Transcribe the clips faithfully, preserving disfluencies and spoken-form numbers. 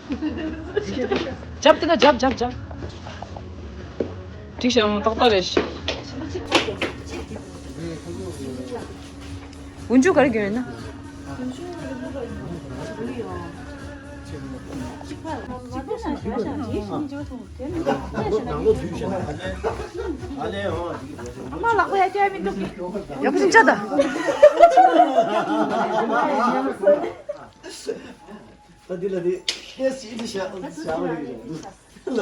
རྒྱབ་དེ་ན་རྒྱབ་རྒྱབ་རྒྱབ། འགྲིག་ཤག་ཏག་ཏག་རེད་ཤག་འོན་ཅུ་ག་རེ་གྱོན་ཡོད་ན། ཡག་པོ་ཞིག་བྱ་དང་། ད་འདི་ལ་འདི་ཁྱེད་སྲིད་དུ་བཞག་བཞག་པ་རེད། ལ།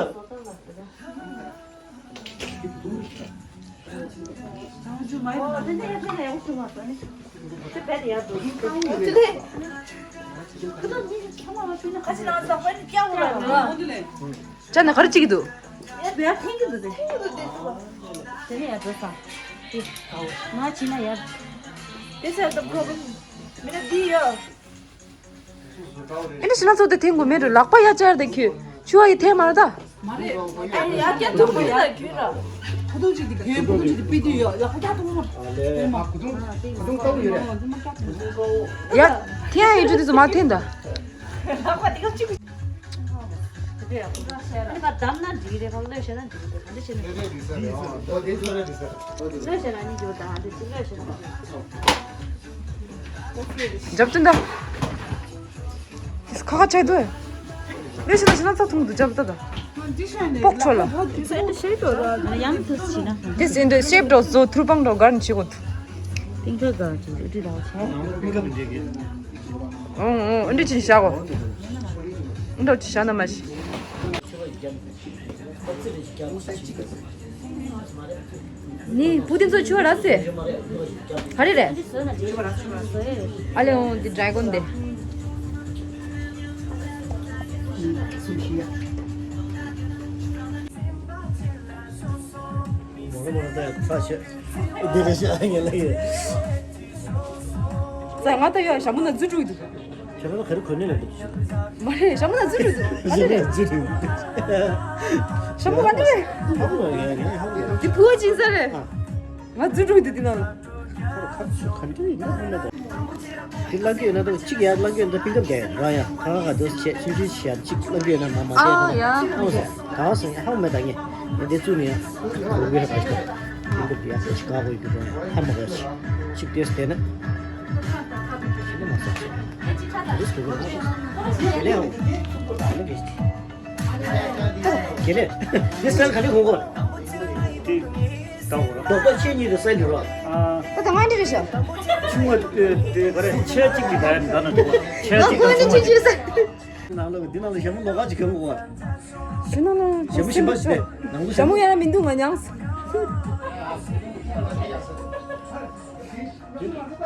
ཅ་ན་ག་རེ་བྱེད་ཀྱི་འདུག་དེ་ནས་ཡར་འགྲོ་ས། དེ་ང་ཕྱིན་ན་ཡར། This is the problem. མི་ན་འདི་ཡོད། ཨེ་ནི་ཕྱི་ནང་ཚོགས་དེ་འཐེན་དགོས་མེད་འགྲོ། ལག་པ་ཡར་བཅར་དེ་ཁྱོད་ཆུ་བ་ཡི་འཐེན་མ་རེད་ད། མ་རེད། ཨ་ཡར་རྒྱ་ཐུག་པ་ཡ་གྱོད་ར། ཁ་ཐུག་ཅིག་དེ་གྱོད་ཁ་ཐུག་ཅིག་དེ་པི་དུས་ཡོད་ཡ་ཁ་རྒྱ་ཐུག་མོ། ཨ་ལེ། ཨ་ཁ་ཐུག་ཁ་ཐུག་ལྟ་བུ་ཡོད་རེད། ཡ་འཐེན་ཡ་ཡོད་རྒྱུ་དེ་ཚོ་མ་འཐེན་ད། ལག་པ་དེ་ག་གཅིག་ཨ་ནི་ཁ་བསྡམས་ན་འགྲིག་རེད། ཁ་ལོས་བྱས་ན་འགྲིག་རེད། ག་འདྲ་བྱས་ན་འགྲིག་རེད། ལོས་བྱས་ན་ནི་འགྲིག་རེད། ད་འདི་ཅི་ལོས་བྱས་ན། རྒྱབ་ཅིན་ད། ཁ་ཁ་ཆག་འདུག་ལོས་བྱས་ན་ཕྱི་ནང་ཚ་ཐུང་འདུག་རྒྱབ་ད་ད། པོག་ཆོ་ལ། ཡང་ཐུག་ཕྱི་ནང་། དེ་ཟིན་དུ་ཤེབ་འགྲོ་བཟོ་ཐུར་པང་འགྲོ་གར་ནི་བྱེད་དགོས་འདུག་སྟེང་ཁ་ག་ཅིག་འདུག་འདི་ལ་བྱས། ཨོང་ཨོང་། འདི་ཅི་བྱ་གོ། འདི་ཅི་བྱ་ན་མ་ཤི། ནི་བུ་དེ་ཚོ་ཆུ་བ་ར་སེ། ག་རེ་རེད། ཨ་ལེ་ཨོང་འདི་ཌ་རེ་གོན་དེ། འདི་རེད་ཤག་ངས་ལབ་ཡོད། ཙང་ང་ད་ཡོད་ཞྭ་མོ་ན་འཛུལ་འགྲོ་གི་འདུག་ཞྭ་མོ་ན་ག་རེ་གོན་ནས་ལབ་འདུག་མ་རེད། ཞྭ་མོ་ན་འཛུལ་འགྲོ་གི་འདུག་ཞྭ་མོ་ན་འཛུལ་འགྲོ་གི་འདུག་ཞྭ་མོ་ག་ནས་རེད། ཧ་གོ་ཡ་ཡ་ཧ་གོ་ཡ། དེ་ཕུ་བ་ཅིག་ས་རེད། ང་འཛུལ་འགྲོ་གི་འདུག་དེ་ནང་ལ། ཁ་ཁ་ཚུ་ག་འདྲ་ཡིན་ན་ཧ་མེད་པ། དེ་ལབ་ཀྱི་ཡོད་ན་ད་གཅིག་ཡ་ལབ་ཀྱི་ཡོད་ན་ད་པིང་ཀབ་རྒྱག་ཡ་རང་ཡ་ཁ་ཁ་ག་དོ་བྱས་ཆུང་ཆུང་བྱས་ཡ་གཅིག་ལབ་ཀྱི་ཡོད་ན་མ་མ་བྱས་ཨ་ཡ། ན་ཧ་གོ་སོང་། ག་བ་སོང་ཡ་ཧ་གོ་མེད་ད་ངས། ཡ་དེ་བཙུགས་ནས་ཡ། ག་གི་ཧ་ག་ཞིག་ཡིན་འདུག་ཡ་ཞིག་ག་གོ་ཡི་གི་རོ་ཧ་མ་ག་ཞིག་ཅིག་དེས་དེ་ན། ཞིག་ན་མ་སོང་ཞིག་རིས་གོ་གི་ཧ་གོ་སོང་། དེ་ལས་ཧ་གོ་དེ་ལས་དེ་སེལ་ག་ནས་གོ་གོ། དེ་ལྟ་བུ་རོ། རྡོག་རྡོག་ཆེ་གཉིས་དེ་སེལ་འགྲོ་རོ། ཨ། ད་ད་ང་འདི་རེད་ཤག་ཆུང་བ་དེ་དེ་ག་རེ་ཆེ་གཅིག་གི་ད་ཡ་འདི་ན་འགྲོ་བ་ཆེ་གཅིག་ད་ང་འདི་ཆེ་ཆེ་སེལ། ནང་ལོགས་འདི་ནང་ལ་ཞྭ་མོ་ལོགས་ཀ་ཅིག་གྱོན་དགོས་པ། ཞྭ་ནང་ལ་ཞྭ་མོ་ཞིམ་པ་ཞིག་རེད། ནང་ལོགས་ཞྭ་མོ་ཡང་མི་འདུག་ང་མྱངས།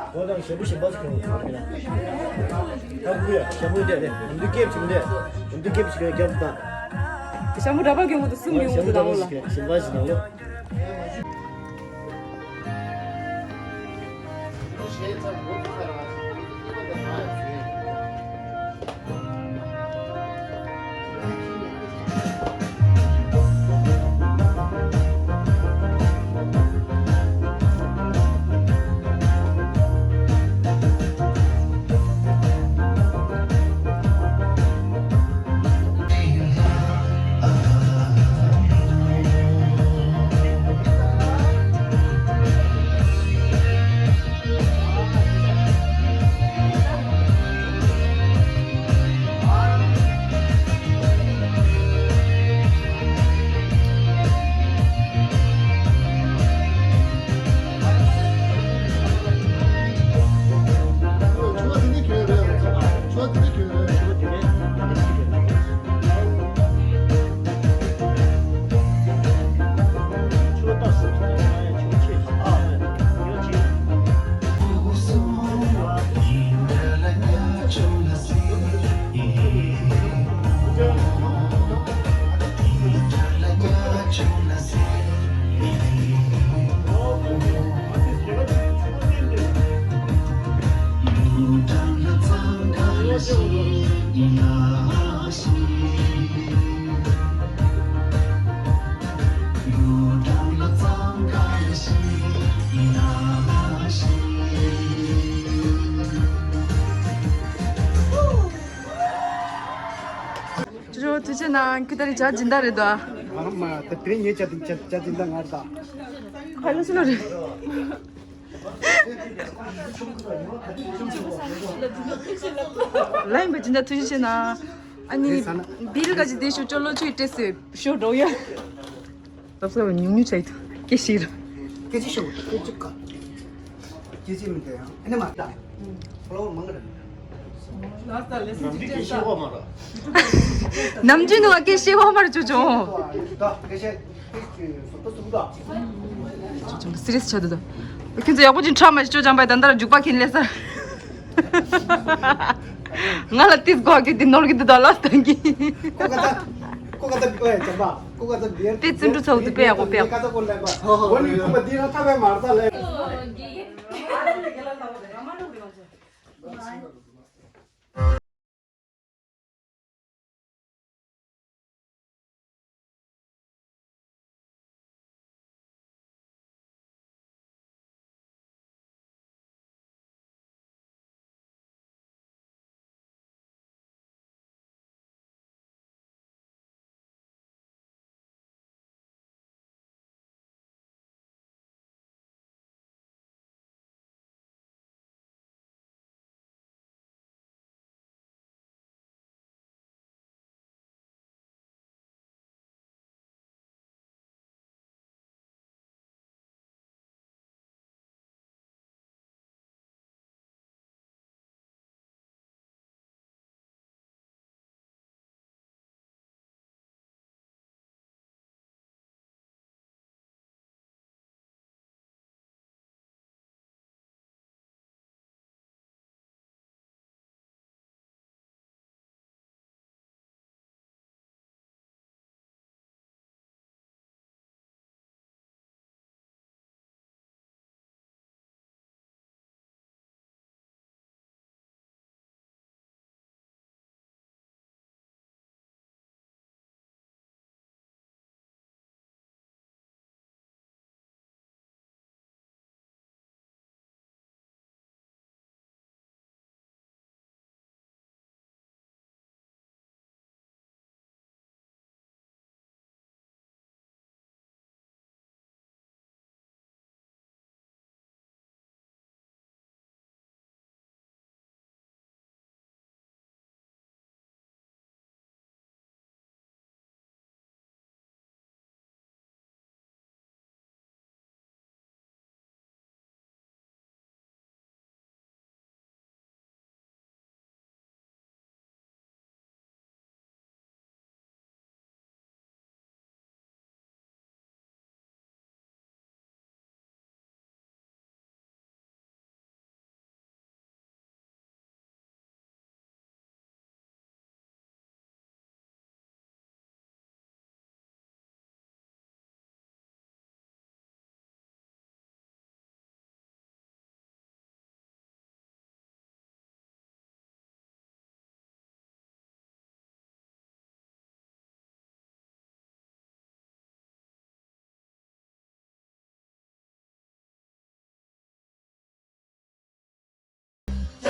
འོ་ན་ཞྭ་མོ་ཞིམ་པ་ཞིག་གྱོན་དགོས་པ། ད་ཁུ་ཡ་ཞྭ་མོ་འདི་རེད། ནམ་དུས་སྐེབས་ཞིམ་འདི། ནམ་དུས་སྐེབས་ཞིག་རྒྱབ་དང་། ཞྭ་མོ་འདྲ་པར་གྱོན་དགོས་འདུག་སུམ་ཡོང་གི་འདུག་ནང་ལོགས་ལ། ཞྭ་མོ་འདྲ་པར་ཞིག་ཞིམ་པ་ཞིག་ནང་ལོགས། ན་ཁྱོད་ད་རེས་ཇ་སྦྱིན་བདག་རེད་ད། ཨ་མ་ད་དེ་རིང་ངའི་ཇ་དེ་ཇ་ཇ་སྦྱིན་བདག་ང་རེད་ད། ཧ་ལོ་སི་ལོ་རེད། ལ་ཡིན་པ་སྦྱིན་བདག་ཐུགས་རྗེ་ཆེ་གནང་། ཨ་ནི་རེད་ཟ་ན། བིལ་ག་ཅི་དེ་ཤོ་ཅོ་ལོ་ཆུའི་སྤྲད་སོད་ཤོ་འགྲོ་ཡ། ལབ་ས་བ་ཉུང་ཉུང་ཆ་ཡི་ཐུ་སྐད་ཤེས་ར། སྐད་ཆ་ཤོ་སྐད་ཆ་ག་སྐད་ཆ་མི་འདྲ་ཡང་ཨ་ནི་མ་ལྟ། ཕོ་ལོ་མང་གི་རེད། ནམ་རྒྱུན་སྐད་ཤེས་བ་མ་ར། ནམ་རྒྱུན་ནུ་བ་སྐད་ཤེས་བ་མ་ར་ཅོ་ཅོ། ད་སྐད་ཤེས་སྐད་ཤེས་སོ་ཏོ་སུ་གུ་ད། ཅོ་ཅོ་སི་རི་ཡས་ཆ་དུ་ད། ཁྱོད་ཚོ་ཡག་པོ་ཅིག་ཁྲ་མ་ཤི་ཅོ་ཅང་པའི་ད་འདར་རྒྱུག་པ་ཁྱེར་ལས་ས། ང་ལ་ཏིས་གོ་གི་ཏི་ནོར་གི་ཏི་ད་ལ་སྟང་གི་ཀོ་ཀ་ད། ཀོ་ཀ་ད་ཨོ་ཡ་ཅམ་པ། ཀོ་ཀ་ད་བི་ཡར་ཏི་ཙི་འབྲུ་ཚོགས་ཏི་པེ་ཡ་གོ་པེ་ཡ་ཀ་ད་ཀོ་ལེ་པ། ཧོ་ཧོ་ཧོ། ཏི་ར་ཐ་བེ་མར་ད་ལེ།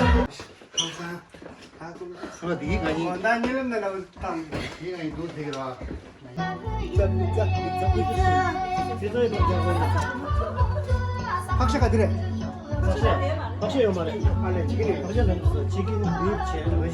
ཁ་སང་། ཁ་སང་། ཨ་དེ་ང་ཡིན། ད་ཉེ་ལམ་ན་ལ་བཏང་། དེ་ང་ཡིན་འདུག་ཟེར་གི་ར། ཕག་ཤ་ག་དེ་རེད། ཕག་ཤ། ཕག་ཤ་ཡོད་མ་རེད། ཨ་ལས་ཅི་གི་རེད། ཕག་ཤ་ལ་ཅི་གི་རེད། བྱས་ན་ང་